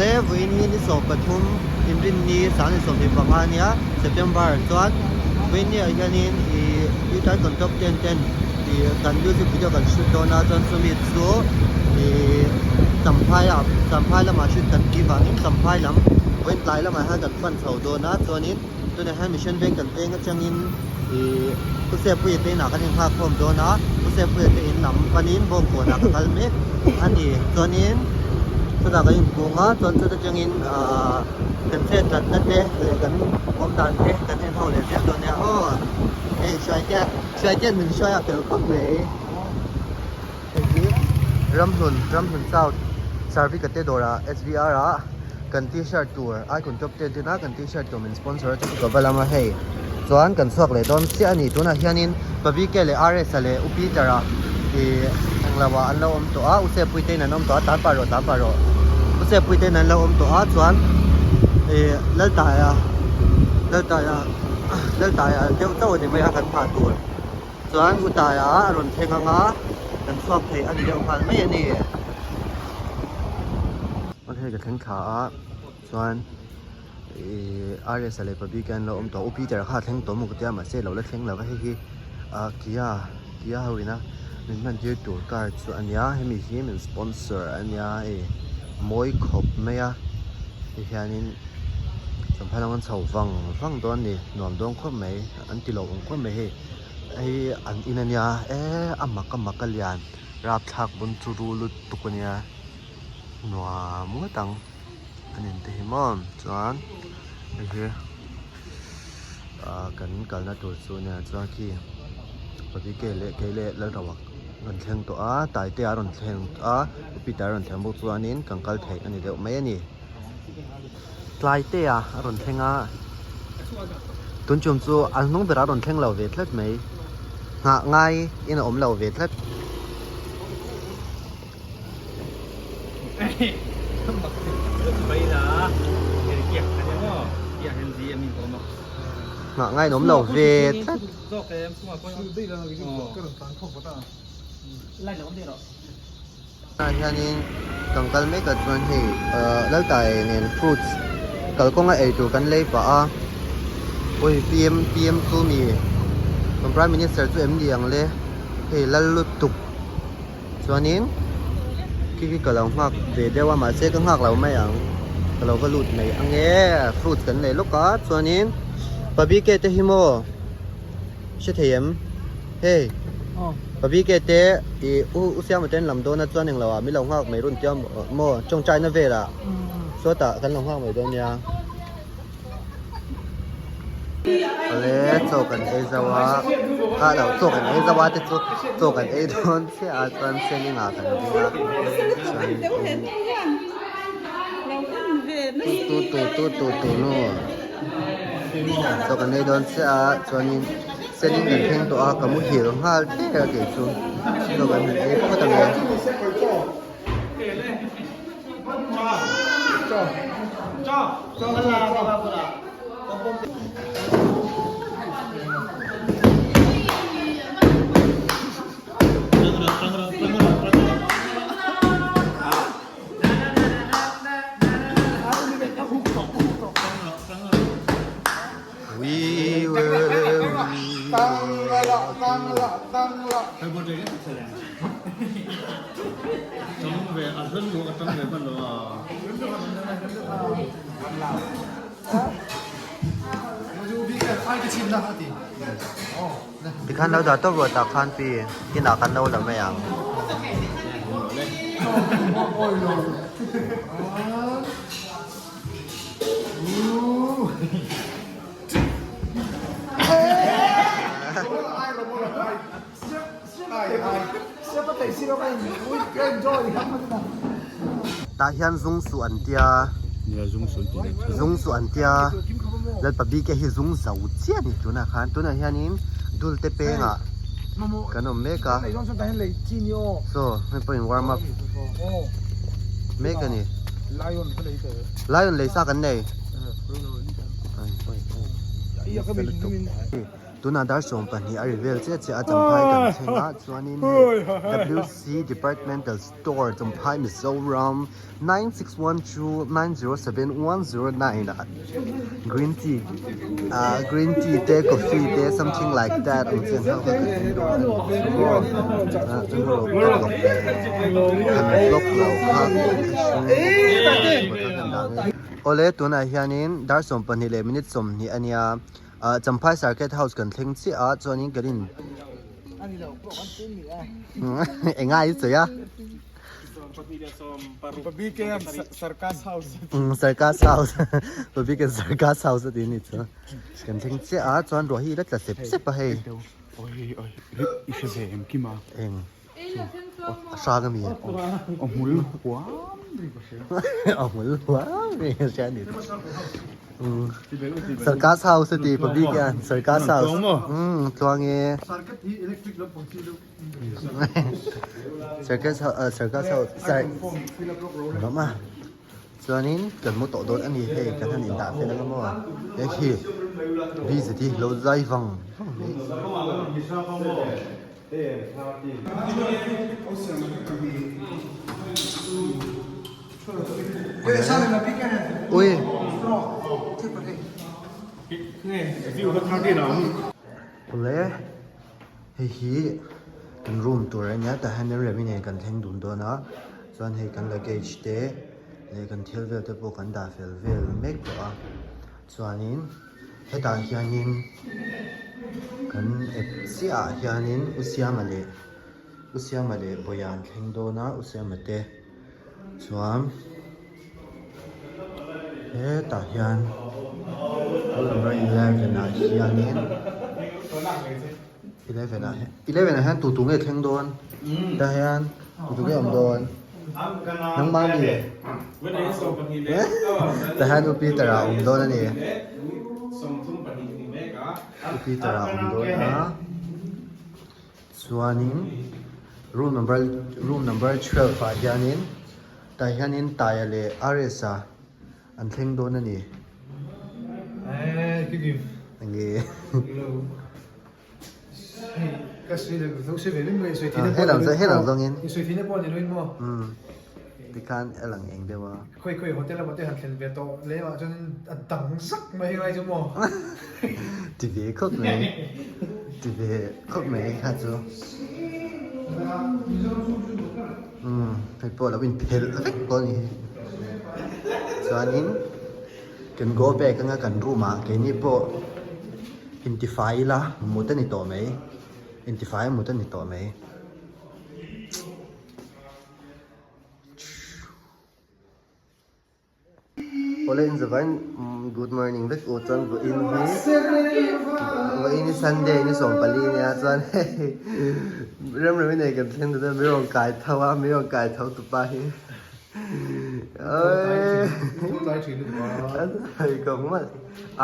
Awle, vawiin hi ni 13 Inrinni 2025 ania, September chuan vawiin ni ah hianin ih Utah Icon Top 10 ten ih kan music video kan shoot dawn a, chuan chumi chu ih Champhai ah Champhai lamah shoot kan tih vangin Champhai lam vawiin tlai lamah hian kan fan chho dawn a, chuanin tunah hian Mission Veng kan veng atangin ih Pu Sepuia te inah kan inghak khawm dawn a, Pu Sepuia te in lam panin Bawngkawnah ka kal mek a ni. Chuanin chutah kan inkung a, chuan chuta tangin ahh kan chet thatna te leh kan awm dan te kan en ho leh zel dawn nia aw. Hei Hruaitea Hruaitea min hruai a fel khawp mai. Hei hi Ramhlun Ramhlun South Sarvika te dawrah SVR ah kan t-shirt tur icon top ten ten a kan t-shirt tur min sponsor a chu ka va lam a hei chuan kan chhuak leh dawn chiah a ni tunah hianin Pavike leh RS a leh U Peter a ih englo ah an lo awm tawh a U Sepui te in an awm tawh a tan pah rawh tan pah rawh U Sepui te in an lo awm tawh a chuan ih Laltaia Laltaia Laltaia deuh chauh a ni mai a kan phah tur. Chuan u Taia a rawn thleng ang a, kan chhuak thei a ni deuh nghal mai a ni. Aw hei ka thleng thla a, chuan ihh RS a leh Pabi te an lo awm tawh a, u Peter kha a thleng tawh maw ka tia mahse lo la thleng lo va, hei hi ah Kia Kia ho ina min hman tir tur car chu a nia, hemi hi min sponsor a nia hei mawi khawp mai a, ti hianin champha lam an chho vang vang dawn a ni, nuam dawn khawp mai an ti lo awm khawp mai hei. Hei an in ania eee a mak a mak a lian rapthlak bun chu ru lutuk ania nuam ngawt ang an in te hi maw chuan hei hi ah kan kalna tur chu ania chuan khi pavike leh kei leh lalroa rawn thleng tawh a taite a rawn thleng a peter a rawn thleng bawk chuanin kan kal theih a ni deuh mai a ni. Tlaite a a rawn thleng a tun chum chu a hnung berah a rawn thleng lo ve tlat mai nghah ngai in a awm lo ve tlat. Nghah ngai in awm lo ve tlat. Tah hianin kan kal mek ah chuan hei ahh Laltai nen fruits kalkawnga ei tur kan lei pah a ui PM PM chu mi kan prime minister chu em ni ang le hei lal lutuk chuanin khi khi ka lo nghak ve deuh a mahse ka nghak lo mai ang ka lo va lut mai ange fruits kan lei lawk a chuanin pabike te hi maw. Hre thei em? Hei Pabike te i u u Siama te an lam dawn a chuan englo ah min lo nghak mai run tia maw tawngtai na velah sawtah kan lo nghak mai dawn nia. Awle chaw kan ei zo a ah lo chaw kan ei zo a te chu chaw kan ei dawn chiah a chuan seling ah kan ding a chuan tu tu tu tu tu nu. Chaw kan ei dawn chiah a chuanin seling kan thleng tawh a ka muhil nghal der a kei chu chaw kan han ei phawt ang e. Tikhan lo dah tawp ruah tah khan pi inah kan lo la mai ang. Tah hian zung suh an tia zung suh an tia Lalpa bike hi zung zo chiah a ni tunah khan tunah hianin dul te pengah kan awm mek a saw hei pawhin warm up mek a ni lion lei sa kan nei. Tunah dar 12 a ri vel chiah chiah a Champhai kan thleng a chuanin hei WC Departmental Store Champhai Mizoram 9612907109 ah green tea ah green tea te coffee te something like that ang chi ang ho kha kan en dawn a ni chu maw ah chuan ho lo vlog lawk ve han vlog lo kha Awle tunah hianin dar 12 leh minute 20 a nia. Ah Champhai Circuit House kan thleng chiah a chuanin kan in enga i sawi a Circus House Pabikem Circus House a tih a nih chu kan thleng chiah a chuan ruah hi la tla sep sep a hei eng A hrang ami a hmul huam a hmul huam ri ka hria ani Circus house a ti pabik hian Circus house umm tluang e Circus house Circus house ram a chuanin kan mu tawh dawn a ni hei kan han indah fel ang maw hei hi busy hi lo zai vang vang mai. Ui. Awle hei hi kan room tur a nia tah hian remremi nen kan thleng dun dawn a chuan hei kan luggage te leh kan thil vel te pawh kan dah fel vel mek tawh a chuanin. Hetah hianin kan ep chiah ah hianin U Siama leh U Siama leh Bawia an thleng dawn a U Siama te chuan hetah hian room number 11 ah hianin 11 ah hian 11 ah hian tu tu nge thleng dawn tah hian tu tu nge awm dawn nangmah mi tah hian u Peter ah awm dawn a ni u Peter ah awm dawn a chuanin room number room number 12 ah hianin tah hianin Taia leh Ariesa An thleng dawn a ni. Enge. Helang zawng helang zawngin. Umm tikhan a lang eng deuh a. Ti ve khawp mai. Ti ve khawp mai kha chu. Umm hei pawh lo inphelh vek pawh a ni hi chuanin kan go back anga kan room ah keini pawh intifai ila mut a ni tawh mai intifai a mut a ni tawh mai. Awle in zavain good morning vek u chuan vawiin hi vawiin hi Sunday ni 14 nia chuan hei remremi nei kan thleng duh dawn mi rawn kai tho a mi rawn kai tho tupa hi hei ka hmu a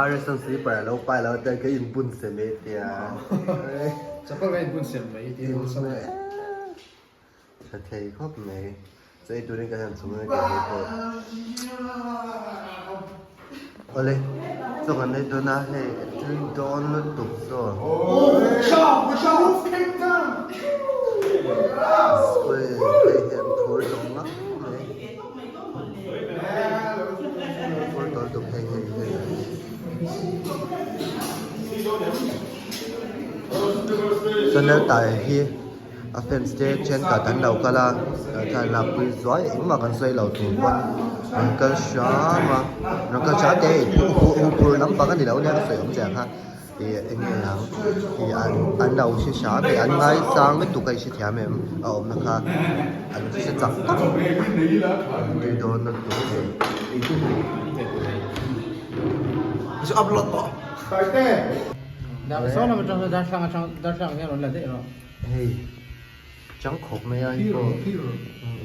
RS an slipper a lo pai lo a ka inbun sem e tia chapal ka inbun sem mai tia Tha thei khawp mai. Chaw ei turin ka hian chhung a ke hei pawh. Awle, chaw kan ei dawn a, hei a tui dawn lutuk chaw. Ui, hei hi an phur tawh ngang mai. Phur tawh lutuk hei hei hei. Channel tai hi. A fans te thenkhat an lo kal a thla an lakpui zuai engmah kan sawi lo tur pawn an kal hram a rawn kal hram te hu phur lampang a ni lo nia ka sawi awm chiah kha ih eng nge ang ih an an lo hre hram e an ngaisang lutuk a i hrethiam em a awmna kha an hre chak tak an tui dawn lutuk e. Hei chang khawp mai a hei pawh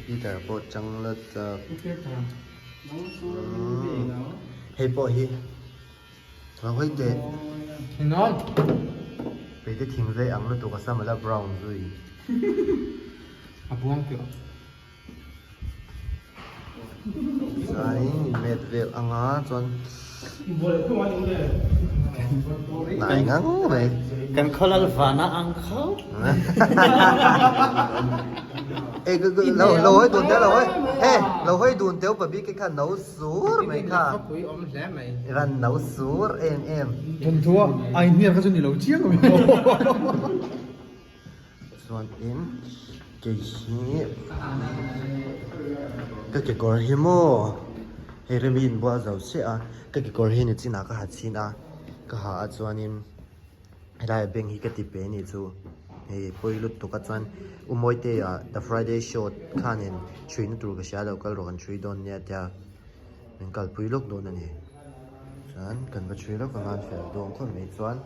Peter pawh chang la chak hei pawh hi lo hawi teh peite thing zai ang lutuk a sam a la brown zui. Chuanin in met vel anga chuan. Hnai ngang mai. Kan khawlal vana ang khawp. Ê lo lo hawi dun teu lo hawi he lo hawi dun teu pa bik kha no sur mai kha. Khawpui awm hle mai. Ran no sur em em. Thawmthu a ai hniar kha chu ni lo chiang awm. Chuan in kei hi ka kekawr hi maw hei remi in bual zo chiah a ka kekawr hi ni chinah ka ha chhin a ka ha a chuanin helaiah bank hi ka ti pe anih chu hei pawi lutuk a chuan u Mawite ah the friday show khanin chhuina tur ka hria lo kal rawh kan chhui dawn nia tia min kalpui lawk dawn a ni chuan kan va chhui lawk anga an fel dawn khawp mai chuan.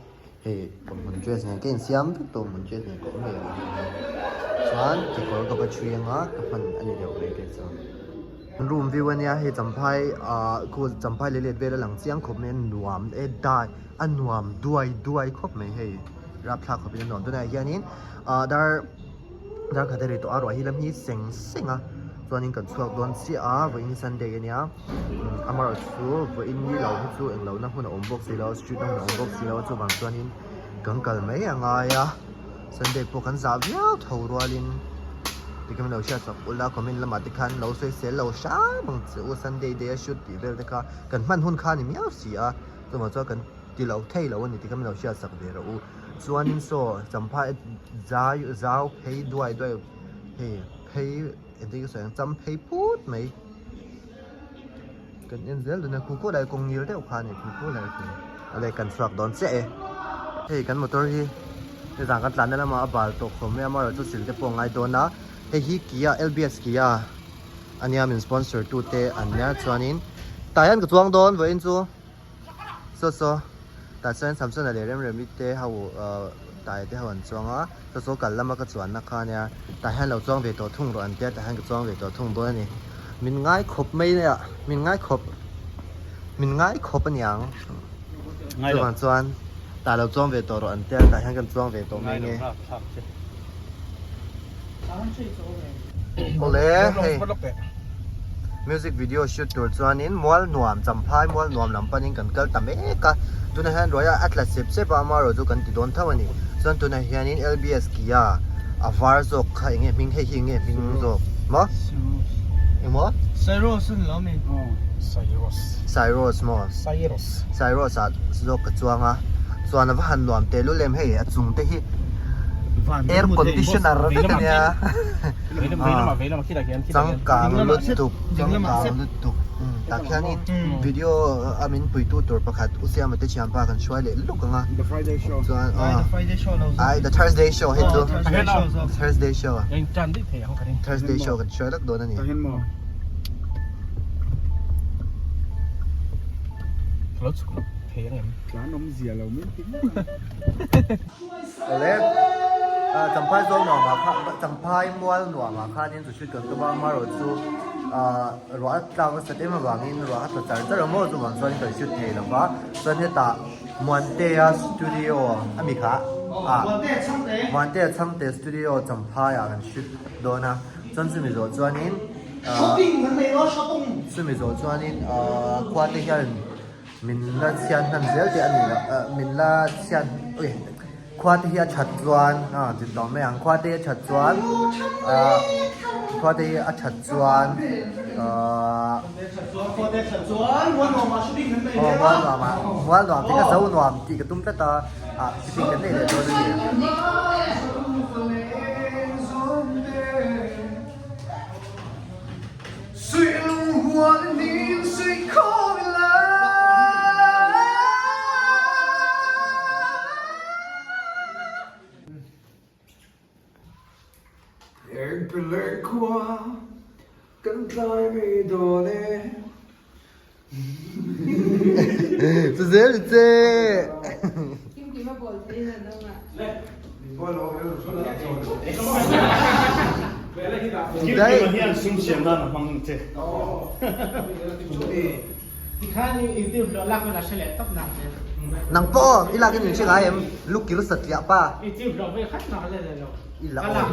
Hei awmhmun dress nen ka insiam vek tawh awmhmun dress nen ka awm leh rih a chuan kekawr ka va chhui anga ka hman a ni deuh mai kei chu. Room view ania hei champhai ah khu champhai leh let vel a lang chiang khawp mai a nuam e dai a nuam duai duai khawp mai hei rapthlak khawpin a nuam tunah hianin ah dar dar khat a ri tawh a ruah hi lam hi seng seng a chuanin kan chhuak dawn chiah a vawiin sunday ania. Amaherawh chu vawiin ni lo hi chu englohna hmun a awm bawk si lo a street na hmun a awm bawk si lo a chuvang chuanin kan kal mai a ngai a sunday pawh kan zah viau tho rualin tikhian min lo hriat chak ula comment lamah te khan lo sawi sel lo hram ang che u sunday day a shoot tih vel te kha kan hman hun kha a ni miau si a chuvang chuan kan ti lo thei lo a ni tikhian min lo hriat chak ve rawh u chuanin saw champhai zai zau phei duai duai hei phei engtin ka sawi ang cham phei phut mai. Kan en zel dawn a khu khu lai kawng ngil deuh kha a ni khu khu lai khi awle kan chhuak dawn chiah e hei kan motor hi nizan kan tlanna lamah a bal tawh khawm mai a amaherawhchu sil te pawh a ngai dawn a hei hi Kia LBS Kia ania min sponsor tu te an nia chuanin tah hian ka chuang dawn vawiin chu saw saw tah chuan Samsona leh Remremi te ho ahh tai te ho an chuang a saw saw kal lama ka chuanna kha ania tah hian lo chuang ve tawh thung rawh an tia tah hian ka chuang ve tawh thung dawn a ni min ngai khawp mai nia min ngai khawp min ngai khawp a niang chuvang chuan tah lo chuang ve tawh rawh an tia tah hian kan chuang ve tawh mai nge Awle hei music video shoot tur chuanin mual nuam champhai mual nuam lam panin kan kal ta mek a tunah hian ruai a tla sep sep a amaherawhchu kan ti dawn tho a ni chuan tunah hianin lbs kia a var zawk kha enge hming hei hi enge hming zawk maw engmaw Cyrus a ni lo mi Cyrus Cyrus maw Cyrus Cyrus ah zawk ka chuang a chuan a va han nuam tehlul em hei a chung te hi air conditioner vek a nia changkang lutuk changkang lutuk tah khianin video a min puitu tur pakhat u Siama te thianpa kan hruai leh luk ang a chuan ai the Thursday show hei chu Thursday show Thursday show kan hruai lak dawn a ni. Awle Champhai zawl nuam ah kha Champhai mual nuam ah khanin chu hrit kan tum a amaherawh chu ah ruah a tlak nasat em avangin ruah a tla char char a maw chuvang chuan kan hrit thei lo va chuan hetah Muantea studio a mi kha ah Muantea Chhangte studio Champhai ah kan hrit dawn a chuan chumi zawh chuanin ah chumi zawh chuanin ah khua te hian Min la chhiat hman zel teh a ni lo ah min la chhiat ui khua te hi a that chuan ah ti tawh mai ang khua te hi a that chuan ah khua te hi a that chuan ah aw mual nuam ah mual nuam tih ka zo nuam tih ka tum tlat a ah shooting kan nei leh dawn a ni. Chu zel che. Nang pawh i lak in min hre ngai em lu kir satliah pa i la awm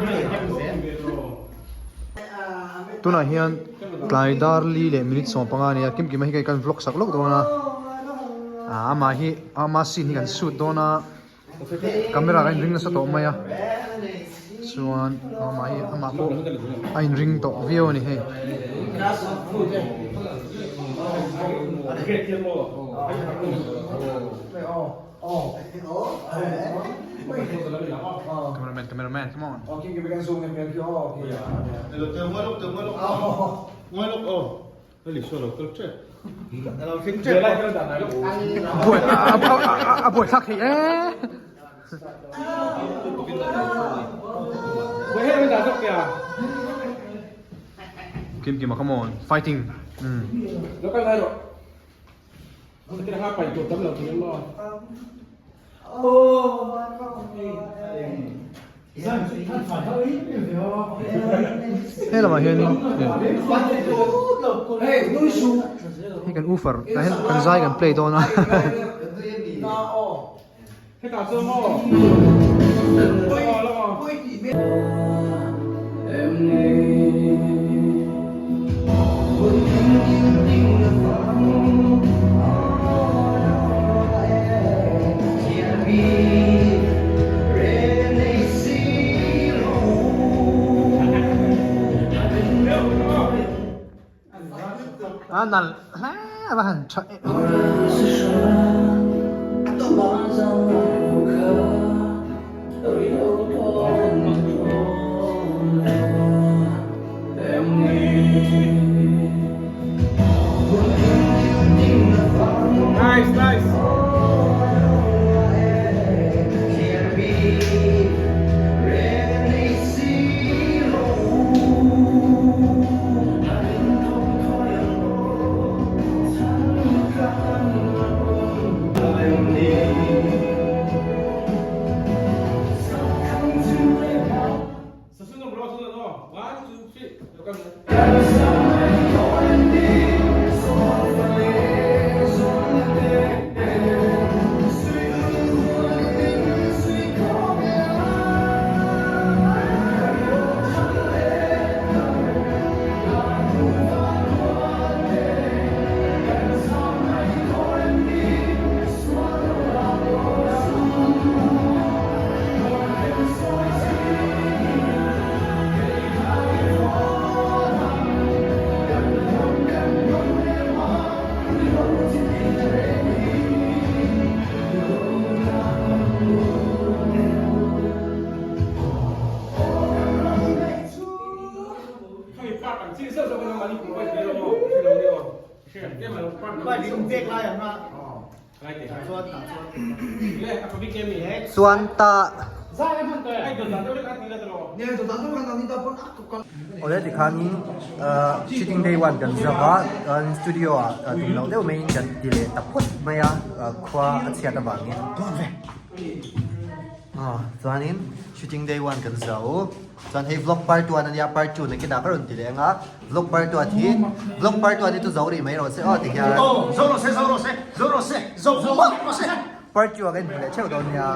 Tunah hian tlai dar li leh minute 15 a ni a, Kimkima hi kan vlog sak lawk dawn a. Amah hi ama scene hi kan shoot dawn a camera a inring nasa tawh mai a chuan amah hi amah pawh a inring tawh viau a ni hei. Cameraman cameraman come on. A buai thlak thei e. Kim Kima come on fighting. He lamah hianin hei kan woofer tah hian kan zai kan play dawn a. A nalh hle a va han tha em. Chuan ta Awle tikhanin shooting day one kan zak a chuan studio ah tum loh deuh maiin kan ti leh ta phawt mai a khua a chhiat avangin chuanin shooting day one kan zo. Chuan hei vlog part 1 ania part 2 nakin ah ka rawn ti leh anga vlog part 1 hi vlog part 1 hi chu zo rih mai rawh se aw ti hian Aw zo rawh se zo rawh se zo rawh se zo rawh se part 2 ah ka inhmu leh theuh dawn nia.